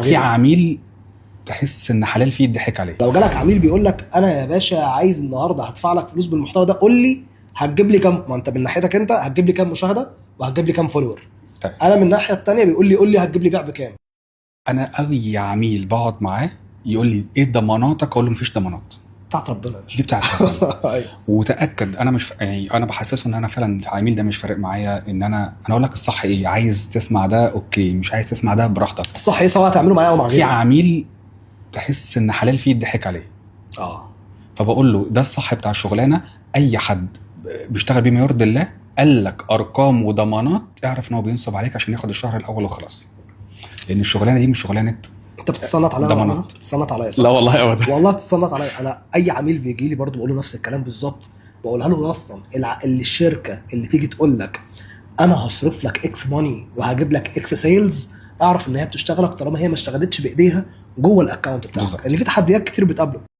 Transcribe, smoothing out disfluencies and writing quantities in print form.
في عميل تحس ان حلال فيه الضحك عليه. لو جالك عميل بيقول لك انا يا باشا عايز النهارده هدفع لك فلوس بالمحتوى ده، قول لي هتجيب لي كام؟ ما انت من ناحيتك انت هتجيب لي كام مشاهده وهتجيب لي كام follower. طيب. انا من الناحية الثانية بيقول لي قول لي هتجيب لي بيع بكام. انا اي عميل بقعد معاه يقول لي ايه ضماناتك، اقول له مفيش ضمانات. بتاعت ربنا يا باشا. دي بتاعت ربنا. ايوه. وتاكد انا مش يعني انا بحسسه ان انا فعلا العميل ده مش فارق معايا، ان انا اقول لك الصح ايه، عايز تسمع ده okay، مش عايز تسمع ده براحتك. الصح ايه؟ سواء هتعمله معايا او مع في غيري. عميل تحس ان حلال فيه الضحك عليه. فبقول له ده الصح بتاع الشغلانه، اي حد بيشتغل بما يرضي الله قال لك ارقام وضمانات اعرف ان هو بينصب عليك عشان ياخد الشهر الاول وخلاص، لان الشغلانة دي مش شغلانة. انت بتتصنت عليا؟ ضمانات. بتتصنت عليا صح؟ لا والله ابدا. والله بتتصنت عليا. انا اي عميل بيجي لي برضه بقول له نفس الكلام بالظبط، بقولها له اصلا. اللي الشركة اللي تيجي تقول لك انا هصرف لك X money وهجيب لك X sales، اعرف ان هي بتشتغلك طالما هي ما اشتغلتش بايديها جوه ال account بتاعك. بالظبط. لان في تحديات كتير بتقابله.